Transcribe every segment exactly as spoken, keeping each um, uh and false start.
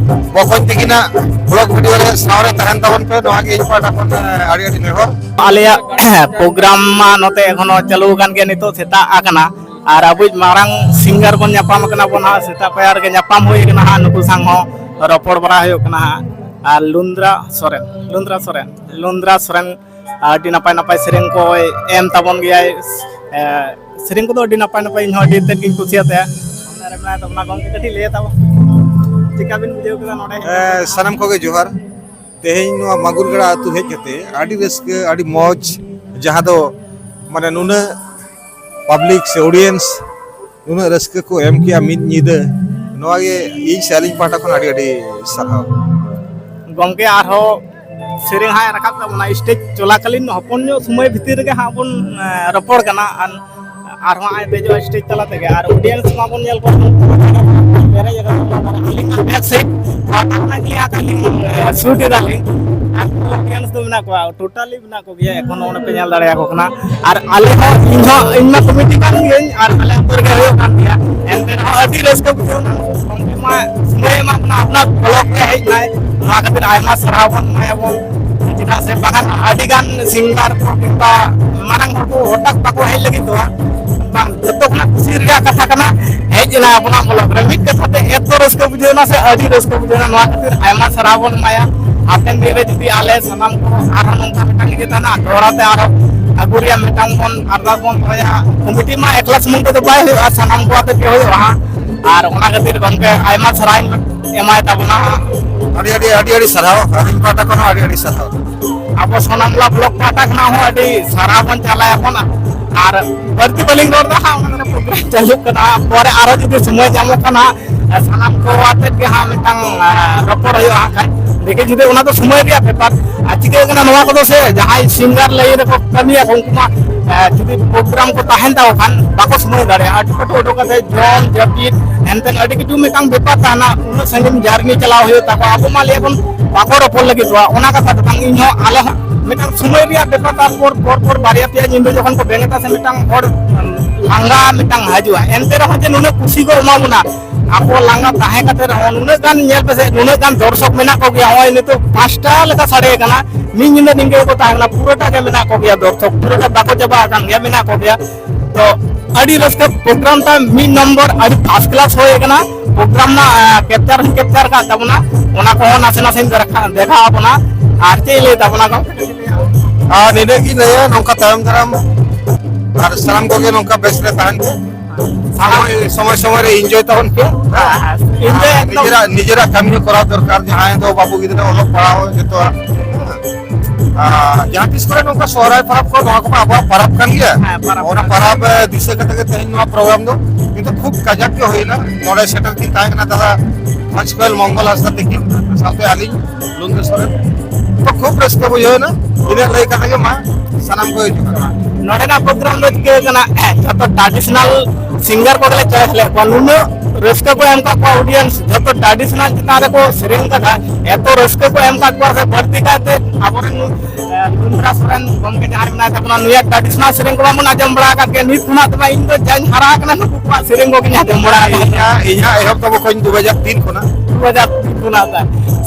ᱵᱚᱠᱚᱧ ᱛᱟᱹᱠᱤᱱᱟᱜ blog video ᱨᱮ ᱥᱟᱶ ᱨᱮ ᱛᱟᱦᱮᱱ ᱛᱟᱵᱚᱱ ᱯᱮ, ᱱᱚᱣᱟ ᱜᱮ ᱤᱧ ᱯᱟᱦᱴᱟ ᱠᱷᱚᱱ ᱟᱹᱰᱤ ᱟᱹᱰᱤ ᱱᱮᱦᱚᱨ᱾ ᱟᱞᱮᱭᱟᱜ ᱯᱨᱳᱜᱨᱟᱢ ᱢᱟ ᱱᱚᱛᱮ ᱮᱠᱷᱚᱱᱳ ᱪᱟᱹᱞᱩ ᱟᱠᱟᱱ ᱜᱮᱭᱟ, ᱱᱤᱛᱚᱜ ᱥᱮᱛᱟᱜ ᱟᱠᱟᱱᱟ᱾ ᱟᱨ ᱟᱵᱚᱭᱤᱡ ᱢᱟᱨᱟᱝ ᱥᱤᱝᱜᱟᱨ ᱵᱚᱱ ᱧᱟᱯᱟᱢ ᱠᱟᱱᱟ ᱵᱚᱱ ᱦᱟᱸᱜ, ᱥᱮᱛᱟᱜ ᱯᱟᱭᱟᱨ ᱨᱮᱜᱮ ᱧᱟᱯᱟᱢ ᱦᱩᱭ ᱠᱟᱱᱟ ᱦᱟᱸᱜ, ᱱᱩᱠᱩ ᱥᱟᱶ ᱦᱚᱸ ᱨᱚᱯᱚᱲ ᱵᱟᱲᱟ ᱦᱩᱭᱩᱜ ᱠᱟᱱᱟ ᱦᱟᱸᱜ᱾ ᱟᱨ ᱞᱩᱱᱫᱽᱨᱟ ᱥᱚᱨᱮᱱ, ᱞᱩᱱᱫᱽᱨᱟ ᱥᱚᱨᱮᱱ, ᱞᱩᱱᱫᱽᱨᱟ ᱥᱚᱨᱮᱱ ᱟᱹᱰᱤ ᱱᱟᱯᱟᱭ ᱱᱟᱯᱟᱭ ᱥᱮᱨᱮᱧ ᱠᱚᱭ ᱮᱢ ᱛᱟᱵᱚᱱ ᱜᱮᱭᱟᱭ᱾ ᱮ, ᱥᱮᱨᱮᱧ ᱠᱚᱫᱚ ᱟᱹᱰᱤ ᱱᱟᱯᱟᱭ ᱱᱟᱯᱟᱭ, ᱤᱧ ᱦᱚᱸ ᱟᱹᱰᱤ ᱛᱮᱫ ᱜᱤᱧ ᱠᱩᱥᱤᱭᱟᱜ ᱛᱟᱭᱟ᱾ ᱥᱟᱢᱱᱮ ᱨᱮ ᱢᱮᱱᱟᱭ ᱛᱟᱵᱚᱱᱟ ᱜᱚᱢᱠᱮ, ᱠᱟᱹᱴᱤᱡ ᱞᱟᱹᱭ ᱛᱟᱵᱚᱱ, ᱪᱮᱠᱟ ᱵᱤᱱ ᱵᱩᱡᱷᱟᱹᱣ ᱠᱮᱫᱟ ᱱᱚᱰᱮ ᱦᱮᱡ ᱮ, ᱠᱟᱛᱮ? ᱥᱟᱱᱟᱢ ᱠᱚᱜᱮ ᱡᱚᱦᱟᱨ᱾ ᱛᱮᱦᱮᱧ ᱱᱚᱣᱟ ᱢᱟᱜᱩᱨ ᱜᱟᱲᱟ ᱟᱹᱛᱩ ᱦᱮᱡ ᱠᱟᱛᱮ ᱟᱹᱰᱤ ᱨᱟᱹᱥᱠᱟᱹ, ᱟᱹᱰᱤ ᱢᱚᱡᱽ, ᱡᱟᱦᱟᱸ ᱫᱚ ᱢᱟᱱᱮ ᱱᱩᱱᱟᱹᱜ ᱯᱟᱵᱽᱞᱤᱠ ᱥᱮ ᱚᱰᱤᱭᱮᱱᱥ ᱱᱩᱱᱟᱹᱜ ᱨᱟᱹᱥᱠᱟᱹ ᱠᱚ ᱮᱢ ᱠᱮᱜᱼᱟ ᱢᱤᱫ ᱧᱤᱫᱟᱹ, ᱱᱚᱣᱟ ᱜᱮ ᱤᱧ ᱥᱮ ᱟᱹᱞᱤᱧ ᱯᱟᱦᱴᱟ ᱠᱷᱚᱱ ᱟᱹᱰᱤ ᱟᱹᱰᱤ ᱥᱟᱨᱦᱟᱣ᱾ ᱜᱚᱢᱠᱮ ᱟᱨᱦᱚᱸ ᱥᱮᱨᱮᱧ ᱦᱟᱸᱜ ᱨᱟᱠᱟᱵ ᱛᱟᱵᱚᱱᱟ, ᱥᱴᱮᱡᱽ ᱪᱚᱞᱟᱠᱟᱞᱤᱱ ᱦᱚᱯᱚᱱ ᱧᱚᱜ ᱥᱚᱢᱚᱭ ᱵᱷᱤᱛᱤᱨ ᱨᱮᱜᱮ ᱦᱟᱸᱜ ᱵᱚᱱ, ᱮ, ᱨᱚᱯᱚᱲ ᱠᱟᱱᱟ᱾ ᱟᱨ ᱟᱨᱦᱚᱸ ᱦᱟᱸᱜ ᱫᱮᱡᱚᱜᱼᱟ ᱥᱴᱮᱡᱽ ᱛᱟᱞᱟ ᱛᱮᱜᱮ, ᱟᱨ ᱚᱰᱤᱭᱮᱱᱥ ᱢᱟᱵᱚᱱ ᱧᱮᱞ ᱠᱚᱣᱟ ᱯᱮᱨᱮᱡ ᱟᱠᱟᱱᱟ᱾ ᱟᱹᱞᱤᱧ ᱢᱟ ᱵᱮᱠ ᱥᱟᱭᱤᱰ ᱯᱟᱦᱴᱟ ᱠᱷᱚᱱᱟᱜ ᱜᱮ ᱦᱟᱸᱜ ᱟᱹᱞᱤᱧ, ᱮ, ᱥᱩᱴ ᱮᱫᱟᱞᱤᱧ, ᱟᱨ ᱚᱰᱤᱭᱮᱱᱥ ᱫᱚ ᱢᱮᱱᱟᱜ ᱠᱚᱣᱟ ᱴᱳᱴᱟᱞᱤ ᱢᱮᱱᱟᱜ ᱠᱚᱜᱮᱭᱟ, ᱮᱠᱷᱚᱱ ᱦᱚᱸ ᱚᱸᱰᱮ ᱯᱮ ᱧᱮᱞ ᱫᱟᱲᱮᱭᱟᱠᱚ ᱠᱟᱱᱟ᱾ ᱟᱨ ᱟᱞᱮ ᱦᱚᱸ, ᱤᱧ ᱦᱚᱸ, ᱤᱧ ᱢᱟ ᱠᱚᱢᱤᱴᱤ ᱠᱟᱱ ᱜᱤᱭᱟᱹᱧ, ᱟᱨ ᱟᱞᱮ ᱟᱹᱛᱩ ᱨᱮᱜᱮ ᱦᱩᱭᱩᱜ ᱠᱟᱱ ᱜᱮᱭᱟ᱾ ᱮᱱᱛᱮ ᱨᱮᱦᱚᱸ ᱟᱹᱰᱤ ᱨᱟᱹᱥᱠᱟᱹ ᱵᱩᱡᱷᱟᱹᱣ ᱮᱱᱟ, ᱜᱚᱢᱠᱮ ᱢᱟ ᱥᱚᱢᱚᱭ ᱮᱢᱟᱜ ᱵᱚᱱᱟ, ᱟᱯᱱᱟᱨ ᱵᱞᱚᱠ ᱨᱮ ᱦᱮᱡ ᱮᱱᱟᱭ, ᱱᱚᱣᱟ ᱠᱷᱟᱹᱛᱤᱨ ᱟᱭᱢᱟ ᱥᱟᱨᱦᱟᱣ ᱵᱚᱱ ᱮᱢᱟᱭᱟᱵᱚᱱ᱾ ᱪᱮᱫᱟᱜ ᱥᱮ ᱵᱟᱠᱷᱟᱱ ᱟᱹᱰᱤ ᱜᱟᱱ ᱥᱤᱝᱜᱟᱨ ᱠᱚ ᱠᱤᱝᱵᱟ ᱢᱟᱨᱟᱝ ᱦᱚᱲ ᱠᱚ ᱦᱚᱴᱟᱛ ᱵᱟᱠᱚ ᱦᱮᱡ ᱞᱟᱹᱜᱤᱫᱚᱜᱼᱟ᱾ ᱵᱟᱝ, ᱡᱚᱛᱚ ᱠᱷᱚᱱᱟᱜ ᱠᱩᱥᱤ ᱨᱮᱭᱟᱜ ᱠᱟᱛᱷᱟ ᱠᱟᱱᱟ, ᱦᱮᱡ ᱮᱱᱟ ᱟᱵᱚᱱᱟᱜ ᱵᱞᱚᱠ ᱨᱮ᱾ ᱢᱤᱫ ᱠᱟᱛᱷᱟ ᱛᱮ ᱮᱛᱚ ᱨᱟᱹᱥᱠᱟᱹ ᱵᱩᱡᱷᱟᱹᱣ ᱮᱱᱟ ᱥᱮ, ᱟᱹᱰᱤ ᱨᱟᱹᱥᱠᱟᱹ ᱵᱩᱡᱷᱟᱹᱣ ᱮᱱᱟ᱾ ᱱᱚᱣᱟ ᱠᱷᱟᱹᱛᱤᱨ ᱟᱭᱢᱟ ᱥᱟᱨᱦᱟᱣ ᱵᱚᱱ ᱮᱢᱟᱭᱟ᱾ ᱦᱟᱯᱮᱱ ᱫᱤᱱ ᱨᱮ ᱡᱩᱫᱤ ᱟᱞᱮ ᱥᱟᱱᱟᱢ ᱠᱚ ᱟᱨᱦᱚᱸ ᱱᱚᱝᱠᱟ ᱢᱤᱫᱴᱟᱝ ᱤᱭᱟᱹ ᱛᱟᱦᱮᱱᱟ, ᱫᱚᱦᱲᱟ ᱛᱮ ᱟᱨᱦᱚᱸ ᱟᱹᱜᱩ ᱨᱮᱭᱟᱜ ᱢᱤᱫᱴᱟᱝ ᱵᱚᱱ ᱟᱨᱫᱟᱥ ᱵᱚᱱ ᱫᱚᱦᱚᱭᱟ᱾ ᱠᱚᱢᱤᱴᱤ ᱢᱟ ᱮᱠᱞᱟ ᱥᱩᱢᱩᱝ ᱛᱮᱫᱚ ᱵᱟᱭ ᱦᱩᱭᱩᱜᱼᱟ, ᱥᱟᱱᱟᱢ ᱠᱚ ᱟᱛᱮ ᱜᱮ ᱦᱩᱭᱩᱜᱼᱟ᱾ ᱟᱨ ᱚᱱᱟ ᱠᱷᱟᱹᱛᱤᱨ ᱜᱚᱢᱠᱮ ᱟᱭᱢᱟ ᱥᱟᱨᱦᱟᱣ ᱮᱢᱟᱭ ᱛᱟᱵᱚᱱᱟ᱾ ᱟᱹᱰᱤ ᱟᱹᱰᱤ, ᱟᱹᱰᱤ ᱟᱹᱰᱤ ᱥᱟᱨᱦᱟᱣ, ᱟᱹᱞᱤᱧ ᱯᱟᱦᱴᱟ ᱠᱷᱚᱱ ᱦᱚᱸ ᱟᱹᱰᱤ ᱟᱹᱰᱤ ᱥᱟᱨᱦᱟᱣ᱾ ᱟᱵᱚ ᱥᱚᱱᱟᱢᱩᱞᱟ ᱵᱞᱚᱠ ᱯᱟᱦᱴᱟ ᱠᱷᱚᱱᱟᱜ ᱦᱚᱸ ᱟᱹᱰᱤ ᱥᱟᱨᱦᱟᱣ ᱵᱚᱱ ᱪᱟᱞᱟᱭᱟᱵᱚᱱ᱾ ᱟᱨ ᱵᱟᱹᱲᱛᱤ ᱵᱟᱹᱞᱤᱧ ᱨᱚᱲ ᱮᱫᱟ ᱦᱟᱸᱜ, ᱚᱱᱟ ᱠᱚᱨᱮ ᱯᱨᱳᱜᱨᱟᱢ ᱪᱟᱹᱞᱩᱜ ᱠᱟᱱᱟ᱾ ᱯᱚᱨᱮ ᱟᱨᱚ ᱡᱩᱫᱤ ᱥᱚᱢᱚᱭ ᱧᱟᱢᱚᱜ ᱠᱷᱟᱱ ᱦᱟᱸᱜ, ᱥᱟᱱᱟᱢ ᱠᱚ ᱟᱛᱮᱫ ᱜᱮ ᱦᱟᱸᱜ ᱢᱤᱫᱴᱟᱝ, ᱟ, ᱨᱚᱯᱚᱲ ᱦᱩᱭᱩᱜᱼᱟ ᱦᱟᱸᱜ ᱠᱷᱟᱡ᱾ ᱞᱮᱠᱤᱱ ᱡᱩᱫᱤ ᱚᱱᱟ ᱫᱚ ᱥᱚᱢᱚᱭ ᱨᱮᱭᱟᱜ ᱵᱮᱯᱟᱨ᱾ ᱟᱨ ᱪᱤᱠᱟᱹᱜ ᱠᱟᱱᱟ, ᱱᱚᱣᱟ ᱠᱚᱫᱚ ᱥᱮ ᱡᱟᱦᱟᱸᱭ ᱥᱤᱝᱜᱟᱨ ᱞᱟᱭᱤᱱ ᱨᱮᱠᱚ ᱠᱟᱹᱢᱤᱭᱟ, ᱩᱱᱠᱩ ᱢᱟ, ᱟ, ᱡᱩᱫᱤ ᱯᱨᱳᱜᱨᱟᱢ ᱠᱚ ᱛᱟᱦᱮᱱ ᱛᱟᱠᱚ ᱠᱷᱟᱱ, ᱵᱟᱠᱚ ᱥᱚᱢᱚᱭ ᱫᱟᱲᱮᱭᱟᱜᱼᱟ᱾ ᱟᱹᱰᱤ ᱠᱟᱹᱴᱩ ᱩᱰᱩᱠ ᱠᱟᱛᱮ ᱡᱚᱢ, ᱡᱟᱹᱯᱤᱫ, ᱮᱱᱛᱮ ᱟᱹᱰᱤ ᱠᱤᱪᱷᱩ ᱢᱤᱫᱴᱟᱝ ᱵᱮᱯᱟᱨ ᱛᱟᱦᱮᱱᱟ᱾ ᱩᱱᱟᱹᱜ ᱥᱟᱺᱜᱤᱧ ᱡᱟᱨᱱᱤ ᱪᱟᱞᱟᱣ ᱦᱩᱭᱩᱜ ᱛᱟᱠᱚᱣᱟ᱾ ᱟᱵᱚ ᱢᱟ ᱞᱟᱹᱭ ᱟᱵᱚᱱ ᱵᱟᱠᱚ ᱨᱚᱯᱚᱲ ᱞᱟᱹᱜᱤᱫᱚᱜᱼᱟ, ᱚᱱᱟ ᱠᱟᱛᱷᱟ ᱫᱚ ᱵᱟᱝ᱾ ᱤᱧ ᱦᱚᱸ, ᱟᱞᱮ ᱦᱚᱸ ᱢᱤᱫᱴᱟᱝ ᱥᱚᱢᱚᱭ ᱨᱮᱭᱟᱜ ᱵᱮᱯᱟᱨ, ᱛᱟᱨᱯᱚᱨ ᱯᱚᱨ ᱯᱚᱨ ᱵᱟᱨᱭᱟ ᱯᱮᱭᱟ ᱧᱤᱫᱟᱹ ᱡᱚᱠᱷᱚᱱ ᱠᱚ ᱵᱮᱸᱜᱮᱫᱟ ᱥᱮ, ᱢᱤᱫᱴᱟᱝ ᱦᱚᱲ ᱞᱟᱸᱜᱟ ᱢᱤᱫᱴᱟᱝ ᱦᱤᱡᱩᱜᱼᱟ᱾ ᱮᱱᱛᱮ ᱨᱮᱦᱚᱸ ᱡᱮ ᱱᱩᱱᱟᱹᱜ ᱠᱩᱥᱤ ᱠᱚ ᱮᱢᱟ ᱵᱚᱱᱟ, ᱟᱠᱚ ᱞᱟᱸᱜᱟ ᱛᱟᱦᱮᱸ ᱠᱟᱛᱮ ᱨᱮᱦᱚᱸ ᱱᱩᱱᱟᱹᱜ ᱜᱟᱱ ᱧᱮᱞ ᱯᱮᱥᱮ, ᱱᱩᱱᱟᱹᱜ ᱜᱟᱱ ᱫᱚᱨᱥᱚᱠ ᱢᱮᱱᱟᱜ ᱠᱚᱜᱮᱭᱟ᱾ ᱱᱚᱜᱼᱚᱭ ᱱᱤᱛᱚᱜ ᱯᱟᱸᱪᱴᱟ ᱞᱮᱠᱟ ᱥᱟᱰᱮ ᱠᱟᱱᱟ, ᱢᱤᱫ ᱧᱤᱫᱟᱹ ᱱᱤᱝᱠᱟᱹ ᱜᱮᱠᱚ ᱛᱟᱦᱮᱸ ᱠᱟᱱᱟ, ᱯᱩᱨᱟᱹᱴᱟ ᱜᱮ ᱢᱮᱱᱟᱜ ᱠᱚᱜᱮᱭᱟ ᱫᱚᱨᱥᱚᱠ, ᱯᱩᱨᱟᱹᱴᱟ ᱵᱟᱠᱚ ᱪᱟᱵᱟ ᱟᱠᱟᱱ ᱜᱮᱭᱟ, ᱢᱮᱱᱟᱜ ᱠᱚᱜᱮᱭᱟ᱾ ᱛᱚ ᱟᱹᱰᱤ ᱨᱟᱹᱥᱠᱟᱹ ᱯᱨᱳᱜᱨᱟᱢ ᱛᱟᱭ ᱢᱤᱫ ᱱᱚᱢᱵᱚᱨ ᱟᱹᱰᱤ ᱯᱷᱟᱥᱴ ᱠᱞᱟᱥ ᱦᱩᱭ ᱟᱠᱟᱱᱟ᱾ ᱯᱨᱳᱜᱨᱟᱢ ᱨᱮᱱᱟᱜ ᱠᱮᱯᱪᱟᱨ ᱦᱚᱸ ᱠᱮᱯᱪᱟᱨ ᱟᱠᱟᱫ ᱛᱟᱵᱚᱱᱟ, ᱚᱱᱟ ᱠᱚᱦᱚᱸ ᱱᱟᱥᱮ ᱱᱟᱥᱮᱧ ᱫᱮᱠᱷᱟ- ᱫᱮᱠᱷᱟᱣ ᱟᱵᱚᱱᱟ᱾ ᱟᱨ ᱪᱮᱫ ᱞᱟᱹᱭ ᱛᱟᱵᱚᱱᱟ ᱜᱚᱢᱠᱮ? ᱟᱨ ᱱᱤᱱᱟᱹᱜ ᱜᱤᱧ ᱞᱟᱹᱭᱟ, ᱱᱚᱝᱠᱟ ᱛᱟᱭᱚᱢ ᱫᱟᱨᱟᱢ ᱟᱨ ᱥᱟᱱᱟᱢ ᱠᱚᱜᱮ ᱱᱚᱝᱠᱟ ᱵᱮᱥ ᱨᱮ ᱛᱟᱦᱮᱱ ᱯᱮ᱾ ᱥᱚᱢᱚᱭ ᱥᱚᱢᱚᱭ ᱥᱚᱢᱚᱭ ᱨᱮ ᱤᱱᱡᱚᱭ ᱛᱟᱵᱚᱱ ᱯᱮ᱾ ᱤᱱᱡᱚᱭ ᱮᱠᱫᱚᱢ᱾ ᱱᱤᱡᱮᱨᱟᱜ ᱱᱤᱡᱮᱨᱟᱜ ᱠᱟᱹᱢᱤ ᱦᱚᱸ ᱠᱚᱨᱟᱣ ᱫᱚᱨᱠᱟᱨ, ᱡᱟᱦᱟᱸᱭ ᱫᱚ ᱵᱟᱹᱵᱩ ᱜᱤᱫᱽᱨᱟᱹ ᱚᱞᱚᱜ ᱯᱟᱲᱦᱟᱣ ᱡᱚᱛᱚᱣᱟᱜ᱾ ᱟᱨ ᱡᱟᱦᱟᱸ ᱛᱤᱥ ᱠᱚᱨᱮ ᱱᱚᱝᱠᱟ ᱥᱚᱦᱨᱟᱭ ᱯᱚᱨᱚᱵᱽ ᱠᱚ, ᱱᱚᱣᱟ ᱠᱚᱢᱟ ᱟᱵᱚᱣᱟᱜ ᱯᱚᱨᱚᱵᱽ ᱠᱟᱱ ᱜᱮᱭᱟ᱾ ᱦᱮᱸ, ᱯᱚᱨᱚᱵᱽ ᱚᱱᱟ ᱠᱟᱱ ᱯᱚᱨᱚᱵᱽ, ᱮ, ᱫᱤᱥᱟᱹ ᱠᱟᱛᱮ ᱜᱮ ᱛᱮᱦᱮᱧ ᱱᱚᱣᱟ ᱯᱨᱳᱜᱨᱟᱢ ᱫᱚ᱾ ᱠᱤᱱᱛᱩ ᱠᱷᱩᱵ ᱠᱟᱡᱟᱠ ᱜᱮ ᱦᱩᱭᱱᱟ᱾ ᱱᱚᱰᱮ ᱥᱮᱴᱮᱨ ᱠᱤᱱ ᱛᱟᱦᱮᱸ ᱠᱟᱱᱟ ᱫᱟᱫᱟ ᱯᱟᱸᱪᱠᱚᱭᱮᱞ ᱢᱚᱝᱜᱚᱞ ᱦᱟᱸᱥᱫᱟ ᱛᱤᱠᱤᱱ, ᱥᱟᱶᱛᱮ ᱟᱹᱞᱤᱧ ᱞᱩᱱᱰᱟᱹ ᱥᱚᱨᱮᱱ᱾ ᱛᱚ ᱠᱷᱩᱵ ᱨᱟᱹᱥᱠᱟᱹ ᱵᱩᱡᱷᱟᱹᱣ ᱮᱱᱟ᱾ ᱤᱱᱟᱹᱜ ᱞᱟᱹᱭ ᱠᱟᱛᱮ ᱜᱮ ᱢᱟ ᱥᱟᱱᱟᱢ ᱠᱚ ᱦᱤᱡᱩᱜ ᱠᱟᱱᱟ᱾ ᱱᱚᱰᱮᱱᱟᱜ ᱯᱨᱳᱜᱨᱟᱢ ᱫᱚ ᱪᱤᱠᱟᱹ ᱠᱟᱱᱟ, ᱡᱚᱛᱚ ᱴᱨᱟᱰᱤᱥᱚᱱᱟᱞ ᱥᱤᱝᱜᱟᱨ ᱠᱚᱜᱮᱞᱮ ᱪᱚᱭᱮᱥ ᱞᱮᱫ ᱠᱚᱣᱟ᱾ ᱱᱩᱱᱟᱹᱜ ᱨᱟᱹᱥᱠᱟᱹ ᱠᱚ ᱮᱢ ᱠᱟᱜ ᱠᱚᱣᱟ ᱚᱰᱤᱭᱮᱱᱥ, ᱡᱚᱛᱚ ᱴᱨᱟᱰᱤᱥᱚᱱᱟᱞ ᱪᱮᱛᱟᱱ ᱨᱮᱠᱚ ᱥᱮᱨᱮᱧ ᱠᱟᱫᱟ, ᱮᱛᱚ ᱨᱟᱹᱥᱠᱟᱹ ᱠᱚ ᱮᱢ ᱠᱟᱜ ᱠᱚᱣᱟ᱾ ᱥᱮ ᱵᱟᱹᱲᱛᱤ ᱠᱟᱭᱛᱮ ᱟᱵᱚᱨᱮᱱ ᱞᱩᱱᱰᱨᱟ ᱥᱚᱨᱮᱱ ᱜᱚᱢᱠᱮ ᱡᱟᱦᱟᱸᱭ ᱢᱮᱱᱟᱭ ᱛᱟᱵᱚᱱᱟ, ᱱᱩᱭᱟᱜ ᱴᱨᱟᱰᱤᱥᱚᱱᱟᱞ ᱥᱮᱨᱮᱧ ᱠᱚ ᱵᱟᱵᱚᱱ ᱟᱸᱡᱚᱢ ᱵᱟᱲᱟ ᱟᱠᱟᱫ ᱜᱮᱭᱟ᱾ ᱱᱤᱛ ᱠᱷᱚᱱᱟᱜ ᱫᱚ ᱤᱧ ᱫᱚ ᱡᱟᱧ ᱦᱟᱨᱟ ᱟᱠᱟᱱᱟ, ᱱᱩᱠᱩ ᱠᱚᱣᱟᱜ ᱥᱮᱨᱮᱧ ᱠᱚᱜᱮᱧ ᱟᱸᱡᱚᱢ ᱵᱟᱲᱟ ᱟᱠᱟᱫᱟ᱾ ᱤᱧᱟᱹᱜ ᱤᱧᱟᱹᱜ ᱮᱦᱚᱵ ᱫᱚ ᱵᱚᱠᱚᱧ ᱫᱩ ᱦᱟᱡᱟᱨ ᱛᱤᱱ ᱠᱷᱚᱱᱟᱜ᱾ ᱫᱩ ᱦᱟᱡᱟᱨ ᱛᱤᱱ ᱠᱷᱚᱱᱟᱜ ᱫᱚ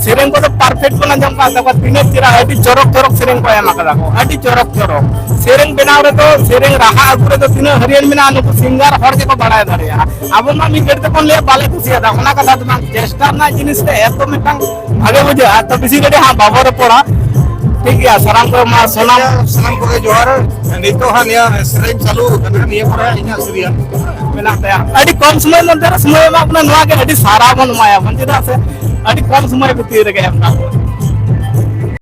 ᱥᱮᱨᱮᱧ ᱠᱚᱫᱚ ᱯᱟᱨᱯᱷᱮᱠᱴ ᱵᱚᱱ ᱟᱸᱡᱚᱢ ᱠᱟᱜ ᱛᱟᱠᱚᱣᱟ, ᱛᱤᱱᱟᱹᱜ ᱪᱮᱦᱨᱟ, ᱟᱹᱰᱤ ᱪᱚᱨᱚᱠ ᱪᱚᱨᱚᱠ ᱥᱮᱨᱮᱧ ᱠᱚ ᱮᱢ ᱟᱠᱟᱫᱟ ᱠᱚ, ᱟᱹᱰᱤ ᱪᱚᱨᱚᱠ ᱪᱚᱨᱚᱠ᱾ ᱥᱮᱨᱮᱧ ᱵᱮᱱᱟᱣ ᱨᱮᱫᱚ, ᱥᱮᱨᱮᱧ ᱨᱟᱦᱟ ᱟᱹᱜᱩ ᱨᱮᱫᱚ ᱛᱤᱱᱟᱹᱜ ᱦᱟᱹᱨᱭᱟᱹᱲ ᱢᱮᱱᱟᱜᱼᱟ, ᱱᱩᱠᱩ ᱥᱤᱝᱜᱟᱨ ᱦᱚᱲ ᱜᱮᱠᱚ ᱵᱟᱲᱟᱭ ᱫᱟᱲᱮᱭᱟᱜᱼᱟ᱾ ᱟᱵᱚ ᱢᱟ ᱢᱤᱫ ᱜᱷᱟᱹᱲᱤ ᱛᱮᱵᱚᱱ ᱞᱟᱹᱭᱟ ᱵᱟᱞᱮ ᱠᱩᱥᱤᱭᱟᱫᱟ, ᱚᱱᱟ ᱠᱟᱛᱷᱟ ᱫᱚ ᱵᱟᱝ, ᱪᱮᱥᱴᱟ ᱨᱮᱱᱟᱜ ᱡᱤᱱᱤᱥ ᱨᱮ ᱮᱛᱚ ᱢᱤᱫᱴᱟᱝ ᱵᱷᱟᱜᱮ ᱵᱩᱡᱷᱟᱹᱜᱼᱟ᱾ ᱛᱚ ᱵᱮᱥᱤ ᱜᱷᱟᱹᱲᱤᱡ ᱦᱟᱸᱜ ᱵᱟᱵᱚ ᱨᱚᱯᱚᱲᱟ, ᱴᱷᱤᱠ ᱜᱮᱭᱟ? ᱥᱟᱱᱟᱢ ᱠᱚ ᱢᱟ ᱥᱟᱱᱟᱢ ᱥᱟᱱᱟᱢ ᱠᱚᱜᱮ ᱡᱚᱦᱟᱨ᱾ ᱱᱤᱛᱚᱜ ᱦᱟᱸᱜ ᱱᱤᱭᱟᱹ ᱥᱮᱨᱮᱧ ᱪᱟᱹᱞᱩ ᱠᱟᱱᱟ, ᱱᱤᱭᱟᱹ ᱯᱚᱨᱮ ᱤᱧᱟᱹᱜ ᱥᱮᱨᱮᱧ ᱢᱮᱱᱟᱜ ᱛᱟᱭᱟ᱾ ᱟᱹᱰᱤ ᱠᱚᱢ ᱥᱚᱢᱚᱭ ᱢᱚᱫᱽᱫᱷᱮ ᱨᱮ ᱥᱚᱢᱚᱭ ᱮᱢᱟ ᱵᱚᱱᱟ, ᱱᱚᱣᱟ ᱜᱮ ᱟᱹᱰᱤ ᱥᱟᱨᱦᱟᱣ ᱵᱚᱱ ᱮᱢᱟᱭᱟ ᱵᱚᱱ, ᱪᱮᱫᱟᱜ ᱥᱮ ᱟᱹᱰᱤ ᱠᱚᱢ ᱥᱚᱢᱚᱭ ᱵᱷᱤᱛᱤᱨ ᱨᱮᱜᱮ ᱮᱢ ᱠᱟᱜ ᱵᱚᱱᱟ᱾